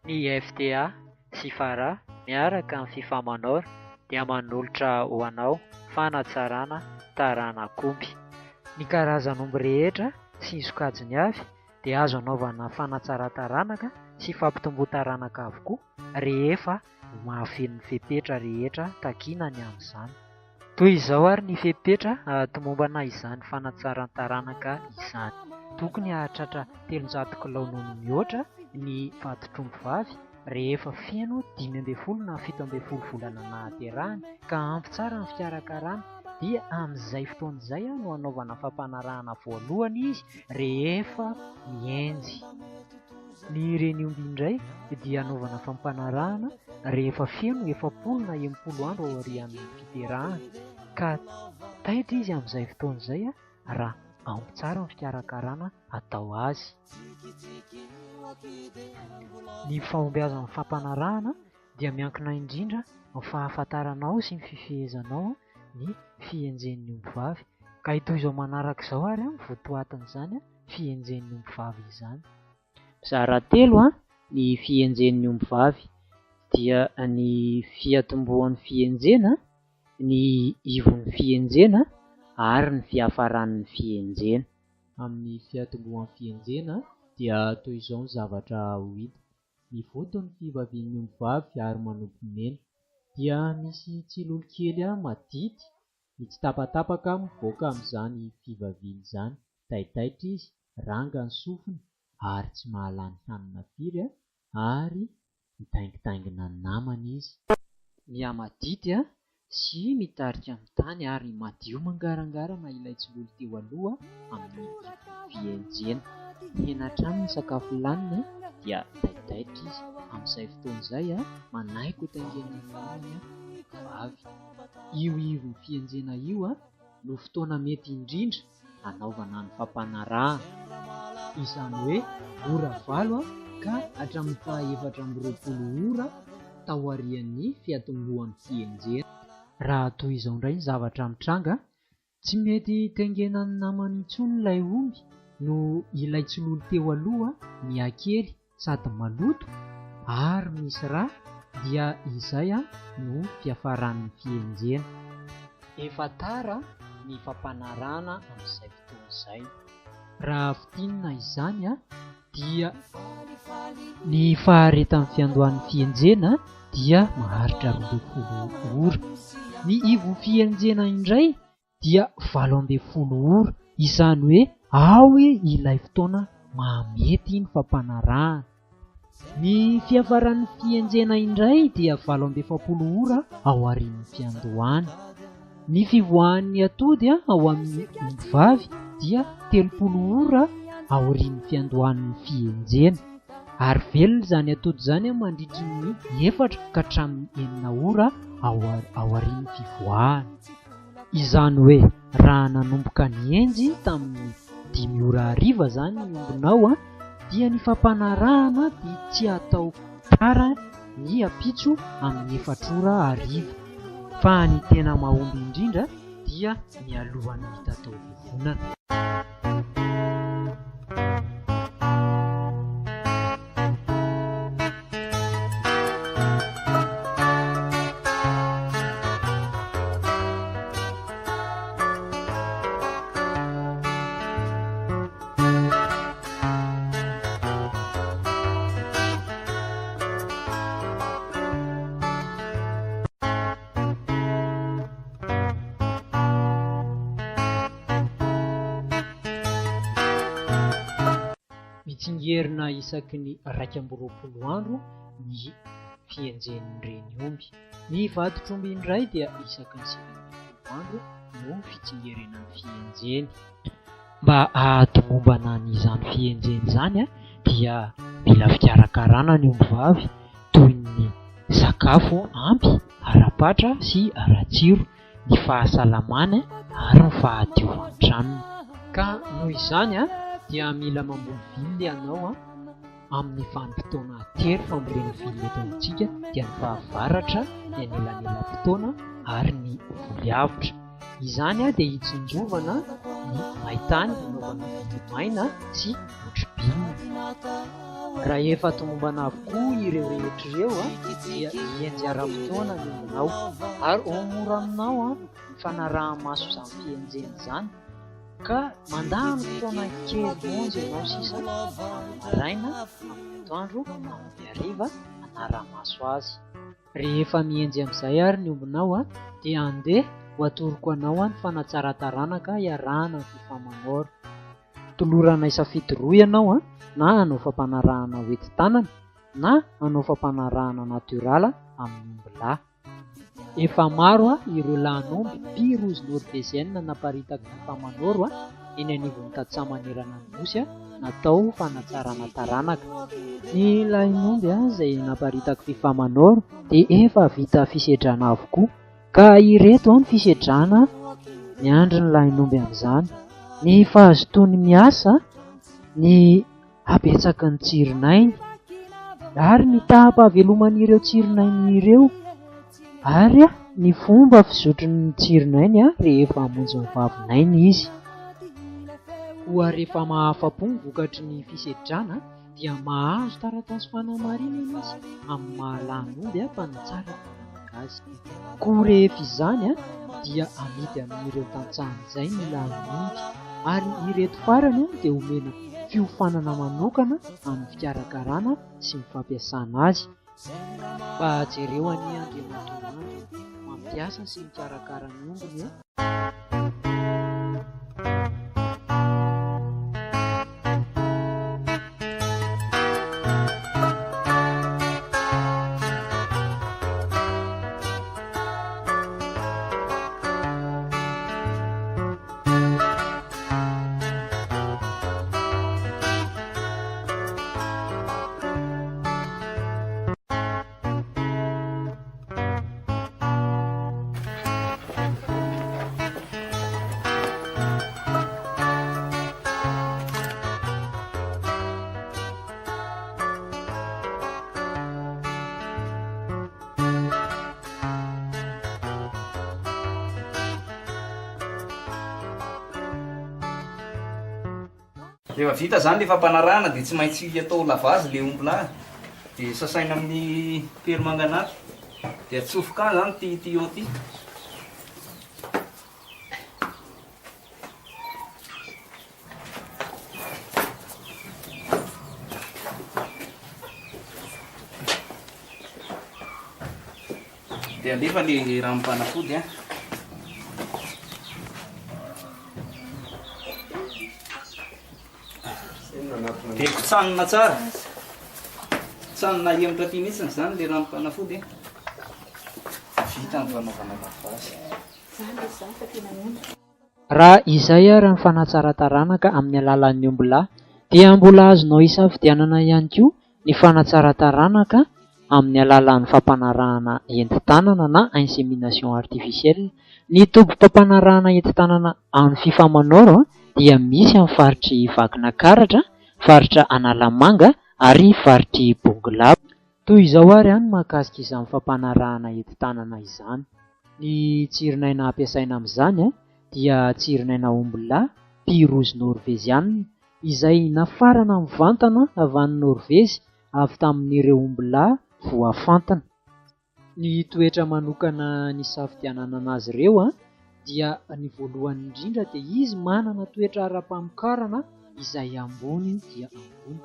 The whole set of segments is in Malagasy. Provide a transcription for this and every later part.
Ny FTA sy Fara miaraka amin'ny Fifamanor dia manolotra ho anao fanatsarana taranak'omby. Ny karazan'omby rehetra sy ny sokajiny avy dia azo anaovana fanatsaran-taranaka sy fampitomboan-taranaka avokoa rehefa mahafeno ny fepetra rehetra takiana ny amin'izany. Toy izao ary ny fepetra hahatomombana izany fanatsaran-taranaka izany. Tokony hahatratra 300 kilao noho ny mihoatra ny vatotr'omby vavy rehefa feno 15 na 17 volana nahaterahany ka ampy tsara ny fikarakarana dia amin'izay fotoana izay no hanaovana fampanarahana voalohany izy rehefa mihenjy. Ny reniomby indray dia hanaovana fampanarahana rehefa feno 40 na 60 andro aorian'ny fiterahany ka taitra izy amin'izay fotoana izay raha ampy tsara ny fikarakarana atao azy. Ny fahombiazan'ny fampanarahana dia miankina indrindra amin'ny fahafantaranao sy ny fifehezanao ny fihenjen'ny ombivavy. Ka toy izao manaraka izao ary ny votoatin'izany fihenjen'ny ombivavy izany. Mizara telo ny fihenjen'ny ombivavy dia ny fiatombohan'ny fihenjena, ny ivon'ny fihenjena ary ny fiafaran'ny fihenjena. Amin'ny fiatombohan'ny fihenjena dia toy izao ny zavatra ho hita. Mivoto ny fivavian'ny ombivavy ary manopy mena. Dia misy tsilolo kely madity mitsitapatapaka mivoaka amin'izany fivaviana izany. Taitaitra izy, ranga ny sofiny ary tsy mahalany hanina firy ary mitaingitaingina ny namany izy. Mihamadity sy mitarika amin'ny tany ary madio mangarangarana ilay tsilolo teo aloha amin'ny fihenjena. Mihena hatrany ny sakafo laniny dia taitaitra izy. Amin'izay fotoana izay manaiky ho taingenan'ny namany vavy. Io ivon'ny fihenjena io no fotoana mety indrindra hanaovana ny fampanarahana. Izany hoe ora 8 ka hatramin'ny faha 24 ora taorian'ny fiatombohan'ny fihenjena. Raha toy izao indray ny zavatra mitranga, tsy mety taingenan'ny namany intsony ilay omby noho ilay tsilolo teo aloha mihakely sady maloto ary misy rà dia izay no fiafaran'ny fihenjena. Efa tara ny fampanarahana amin'izay fotoana izay. Raha fintinina izany dia ny faharetan'ny fiandohan'ny fihenjena dia maharitra 12 ora. Ny ivon'ny fihenjena indray dia 18 ora, izany hoe ao ilay fotoana mahamety ny fampanarahana. Ny fiafaran'ny fihenjena indray dia 48 ora aorian'ny fiandohany. Ny fivoahan'ny atody ao amin'ny ombivavy dia 30 ora aorian'ny fiandohan'ny fihenjena. Ary velona izany atody izany mandritry ny 4 ka hatramin'ny 6 ora aorian'ny fivoahany. Izany hoe raha nanomboka nihenjy tamin'ny 5 ora hariva izany ny ombinao dia ny fampanarahana dia tsy atao tara ny ampitso amin'ny 4 ora hariva. Fa ny tena mahomby indrindra dia mialohan'ny mitatao vovonana. Mitsingerina isaky ny 21 andro ny fihenjen'ny reniomby. Ny vatotr'omby indray dia isaky ny 19 andro no fitsingerenan'ny fihenjeny. Mba hahatomombana an'izany fihenjeny izany dia mila fikarakarana ny ombivavy toy ny sakafo ampy ara-patra sy ara-tsiro, ny fahasalamany ary ny fahadiovan'ny tranony. Ka noho izany dia mila mamboly vilona ianao amin'ny vanim-potoana tery fambolena vilona eto amintsika dia ny fahavaratra, ny anelanelam-potoana ary ny voly avotra. Izany dia hitsinjovana ny maintany hanaovana vily maina sy otribilona. Raha efa tomombana avokoa ireo rehetra ireo dia hihenjy ara-potoana ny ombinao ary ho mora aminao ny fanaraha-maso izany fihenjena izany ka mandany fotoana kely monja ianao sisa amin'ny maraina, amin'ny atoandro, amin'ny hariva hanara-maso azy. Rehefa mihenjy amin'izay ary ny ombinao dia andeha ho atoroko anao ny fanatsaran-taranaka iarahana amin'ny Fifamanor. Toloranay safidy roa ianao na hanao fampanarahana hoentin-tanana na hanao fampanarahana natiorala amin'ny omby lahy. Efa maro ireo lahin'omby mpirozy norveziana naparitaky ny Famanoro eny anivon'ny tantsaha manerana ny Nosy natao ho fanatsarana taranaka. Ny lahin'omby izay naparitaky Fifamanoro dia efa vita fisedrana avokoa ka ireto ny fisedrana miandry ny lahin'omby amin'izany, ny fahazotoany miasa, ny habetsaky ny tsirin'ainy ary ny taham-pahaveloman'ireo tsirin'ainy ireo ary ny fomba fizotry ny tsirin'ainy rehefa hamonjy ny vavin'ainy izy. Koa rehefa mahafa-po ny vokatry ny fisedrana dia mahazo taratasy fanamarinana izy amin'ny maha lahin'omby mpanatsara taranaka azy. Koa rehefa izany dia amidy amin'ireo tantsaha amin'izay ny lahin'omby ary ireto farany dia omena fiofanana manokana amin'ny fikarakarana sy ny fampiasana azy. Mba jereo anie Andriamatoa Andry mampiasa sy mikarakara ny ombiny e! Rehefa vita zany le fampanarahana dia tsy maintsy atao lavage le omby lahy dia sasaina amin'ny permanganate dia atsofoka any zany ty tuyau ty. Dia alefa le ranom-panafody an. Dia kotsanina tsara. Kotsanina hemotra aty mihitsy izany le ranom-panafody. Vita ny fanaovana lavage. Raha izay ary ny fanatsara-taranaka amin'ny alalan'ny ombilahy dia mbola azonao isafidianana ihany koa ny fanatsara-taranaka amin'ny alalan'ny fampanarahana entin-tanana na insémination artificielle. Ny tobim-pampanarahana entin-tanana any Fifamanoro dia misy amin'ny faritr'i Vakinakaratra, faritra Analamanga ary faritr'i Bongolava. Toy izao ary ny mahakasika izany fampanarahana entin-tanana izany. Ny tsirin'aina ampiasaina amin'izany dia tsirin'aina ombilahy Pirouz Norveziana izay nafarana mivantana avy any Norvezy avy tamin'ireo ombilahy voafantina. Ny toetra manokana nisafidianana azy ireo dia ny voalohany indrindra dia izy manana toetra ara-pamokarana izay ambony dia ambony.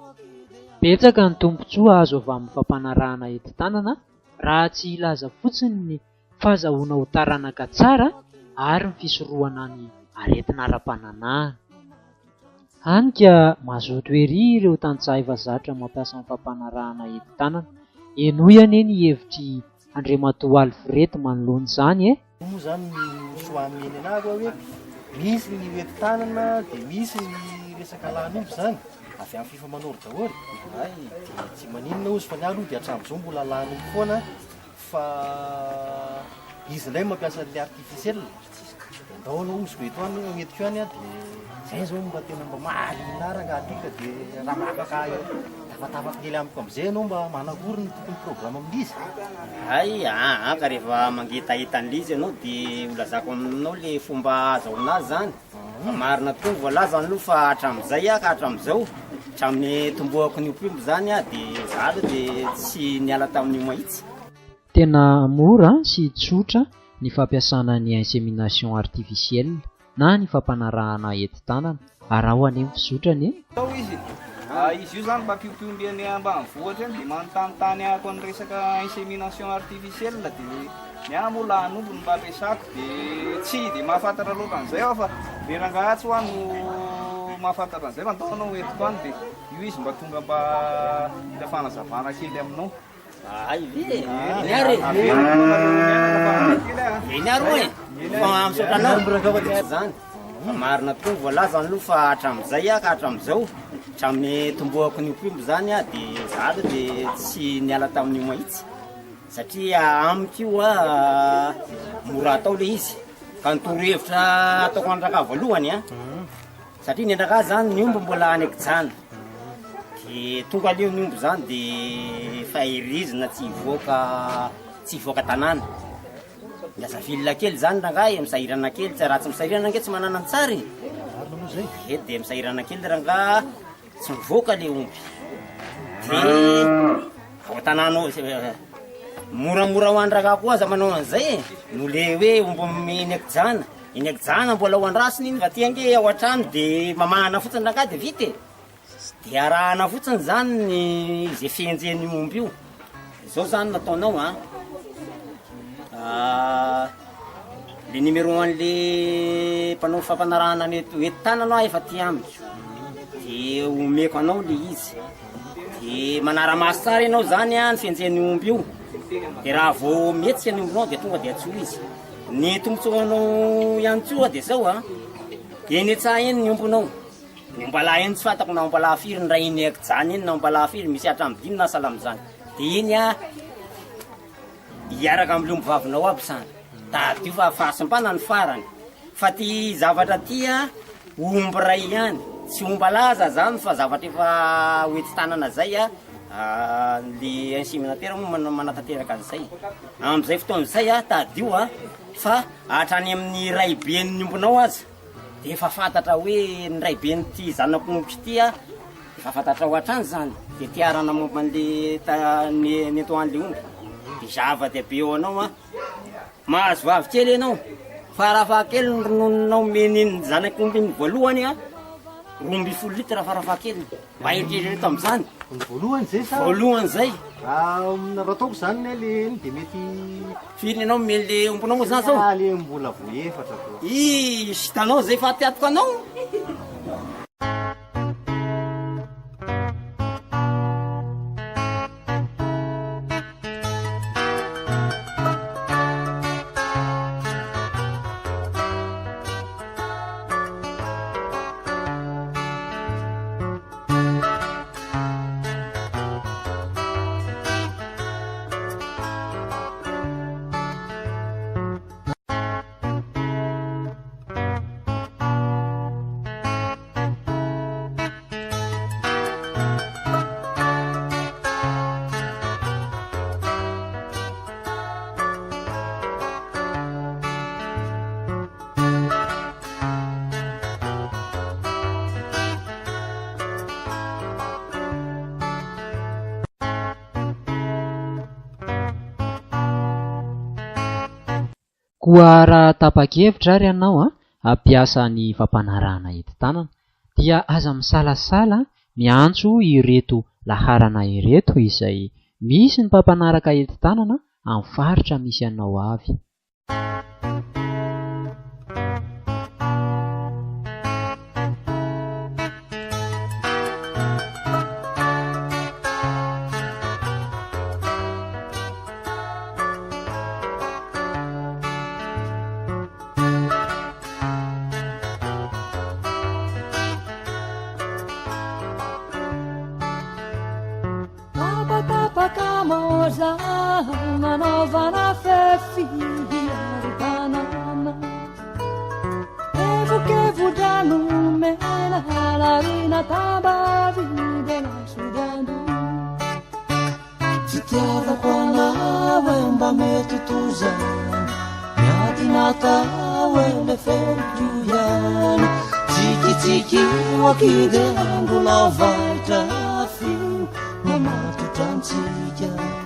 Betsaka ny tombontsoa azo avy amin'ny fampanarahana entin-tanana raha tsy hilaza fotsiny ny fahazahoana ho taranaka tsara ary ny fisorohana ny aretina ara-pananahana. Hany ka mazoto ery ireo tantsaha efa zatra mampiasa ny fampanarahana entin-tanana. Henoy anie ny hevitr'i Andriamatoa Alfred manoloana izany e! Io moa zany ny choix nomeny anah aloha hoe misy ny hoentin-tanana dia misy ny resaka lahin'omby zany, avy amin'ny fifamanoro daholo, dia tsy maninona ozy fa ny ahy aloha dia hatramin'izao mbola lahin'omby foana fa izy indray mampiasa an'ilay artificiel dia ndao aloha ozy ko eto any ho entiko any dia zay zao mba tena mba mahaliana ahy rangahy ty ka dia raha mba afaka tafatafa kely amiko amizay ianao mba manakory ny tokony programme amin'izy. Hay aa ka rehefa mangetaheta an'le izy ianao de ho lazako aminao le fomba ahazahoana azy zany, fa marina tokoa ny voalazany aloha fa hatramizay aho ka hatramizao. Hatramin'ny nitomboako niompy omby zany aho dia za aloha dia tsy niala tamin'io mahitsy. Tena mora sy tsotra ny fampiasana ny insémination artificielle na ny fampanarahana enti-tanana. Araho anie ny fizotrany e! Tao izy, izy io zany mpampiompy omby any ambanivohitra any dia manontanintany ahako ny resaka insémination artificielle dia ny ahy moa lahan'omby no mba ampiasako dia tsy dia mahafantatra loatra an'izay aho fa le rangahy atsy hoa no mahafantatra an'izay fa ndao anao ho entiko any dia io izy mba tonga mba mila fanazavana kely aminao. Ay ve e! Eny ary e! Eny ary moa e! Fa misaotra anao. Zany. Fa marina tokoa ny voalazany aloha fa hatramin'izay aho ka hatramin'izao, hatramin'ny nitomboako niompy omby zany aho dia za aloha dia tsy niala tamin'io mahitsy satria amiko io a mora atao le izy. Ka ny torohevitra ataoko an-dRangahy voalohany a, satria ny an-dRangahy zany ny omby mbola any an-kijana. De tonga aleo ny omby zany de efa herizina tsy hivoaka tsy hivoaka tanàna. Miasa ville kely zany rangahy e, misahirana kely, tsy raha tsy misahirana ange tsy manana ny tsara e. Marina moa zay. E de misahirana kely rangahy tsy mivoaka le omby. De ao an-tanàna ao moramora ho an-drangahy koa aza manao an'izay e, no le hoe omby eny an-kijana. Eny an-kijana mbola ho andrasina iny fa aty ange ao an-trano de mamahana fotsiny rangahy de vita e. Dia arahana fotsiny zany ny ze fihenjen'io omby io. Zao zany no ataonao an, le numéro an'le mpanao fampanarahana ny eto eto tanana aho efa aty amiko, de omeko anao le izy, de manara-maso tsara ianao zany an ny fihenjen'io omby io, de raha vao mihetsika ny ombinao de tonga de antsoy izy. Ny tombotsoanao ihany koa de zao an, eny an-tsaha eny ny ombinao. Ny ombalahy iny tsy fantako na ombalahy firy ny rainy Akijany iny na ombalahy firy, misy hatramin'ny dimy na sahala amin'izany. Dia iny a hiaraka amin'ilay ombivavinao aby izany. Tadidio fa fahasimbana ny farany. Fa ty zavatra ty a omby iray ihany, tsy ombalahy aza zany fa zavatra efa hoenti-tanana zay a, le inséminateur moa manatanteraka an'izay. Amin'izay fotoana izay a tadidio a fa hatrany amin'ny raiben'ny ombinao aza. Dia efa fantatra hoe ny raiben'ity zanak'ombiko ity a, efa fantatrao hatrany izany, dia te harana momba an'le ta- ny ny eto an'le omby. Dia zava-dehibe ho anao a, mahazo vavy kely ianao, farafahakeliny ny ronononao omen'iny zanak'omby iny voalohany a, 12 litre farafahakeliny. Mba eritrereto amin'izany. Ny voalohany zay sa? Voalohany zay. Raha raha ataoko zany ne le iny de mety. Firy ny anao omeny le ombinao moa zany zao? Ah le mbola vao efatra ko. Iish, hitanao zay fahatiatoka anao. Koa raha tapa-kevitra ary ianao hampiasa ny fampanarahana enti-tanana dia aza misalasala miantso ireto laharana ireto izay misy ny mpampanaraka enti-tanana amin'ny faritra misy anao avy. Tapatapaka maoza nanaovana fefy ary-tanàna. Kevokevo-drano mena larina tambavy dia lasodiandoha. Fitiavako anao e mba mety tozany Miady natao e leferiko ihany Tsikitsiky aky dia mbola vaitra. antsika.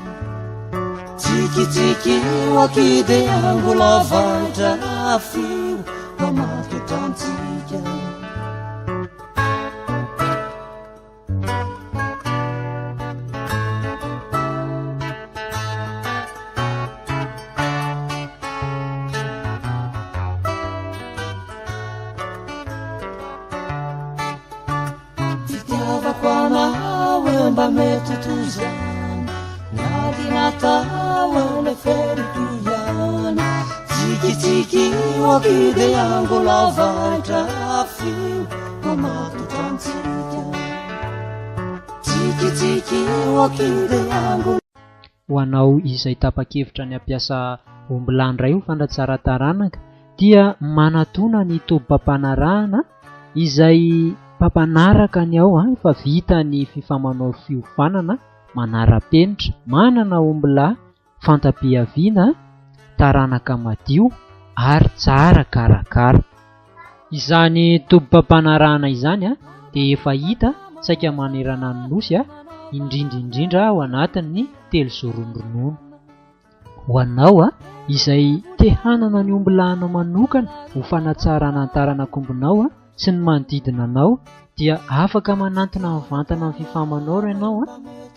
Tsikitsiky aky dia mbola vahitra fio mamatotra antsika. Fitiavako anao eo mba mety toy izany Ny ady natao eo leferiko ihany Tsikitsiky aky dia mbola vaitra fio mamatotra antsika Tsikitsiky aky dia mbola Ho anao izay tapa-kevitra ny hampiasa ombilahy indray ho fandratsara-taranaka dia manatona ny tobim-pampanarahana izay mpampanaraka ny ao efa vita ny fifamanao fiofanana manara-penitra, manana ombilahy fanta-piaviana, taranaka madio ary tsara karakara. Izany tobim-pampanarahana izany dia efa hita saika manerana ny Nosy, indrindra indrindra ao anatin'ny telozoron'ny ronono. Ho anao izay te hanana ny ombilahinao manokana ho fanatsarana ny taranak'ombinao sy ny manodidina anao dia afaka manantona mivantana amin'ny Fifamanoro ianao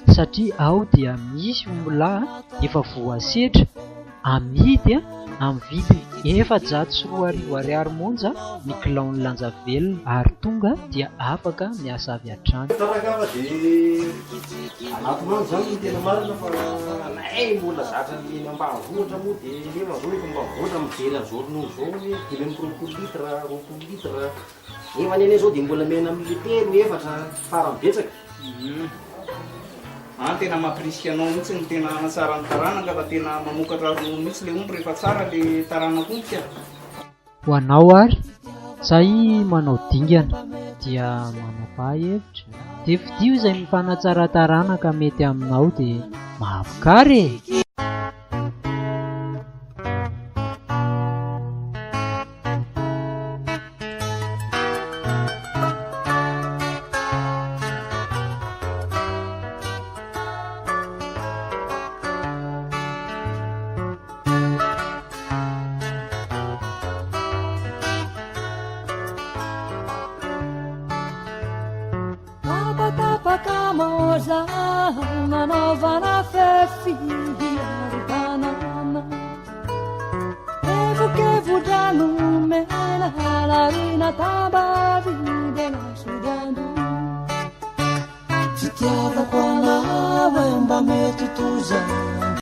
satria ao dia misy ombilahy efa voasedra amidy amin'ny vidiny 2400 ariary monja ny kilaon'ny lanja velona ary tonga dia afaka miasa avy hatrany. Tantaraka fa dia anaty rano zany no tena marina fa anay mbola zatra ny eny ambanivohitra moa dia nefa zao efa ambanivohitra mijery an'izao ronono izao hoe 25 litre, 20 litre, nefa ny anay zao dia mbola miaina amin'ny telo, efatra farany betsaka. An tena mampirisika anao mihitsy ny tena hanatsara ny taranaka fa tena mamokatra ronono mihitsy le omby rehefa tsara le taranak'omby ka. Ho anao ary, zay manao dingana dia manapaha hevitra dia fidio izay mifanatsara taranaka mety aminao dia mahavokara e! Tapatapaka maoza nanaovana fefy hiaro-tanàna. Kevokevo-drano mena larina tambavy dia lasodiandoha. Fitiavako anao e mba mety toy izany.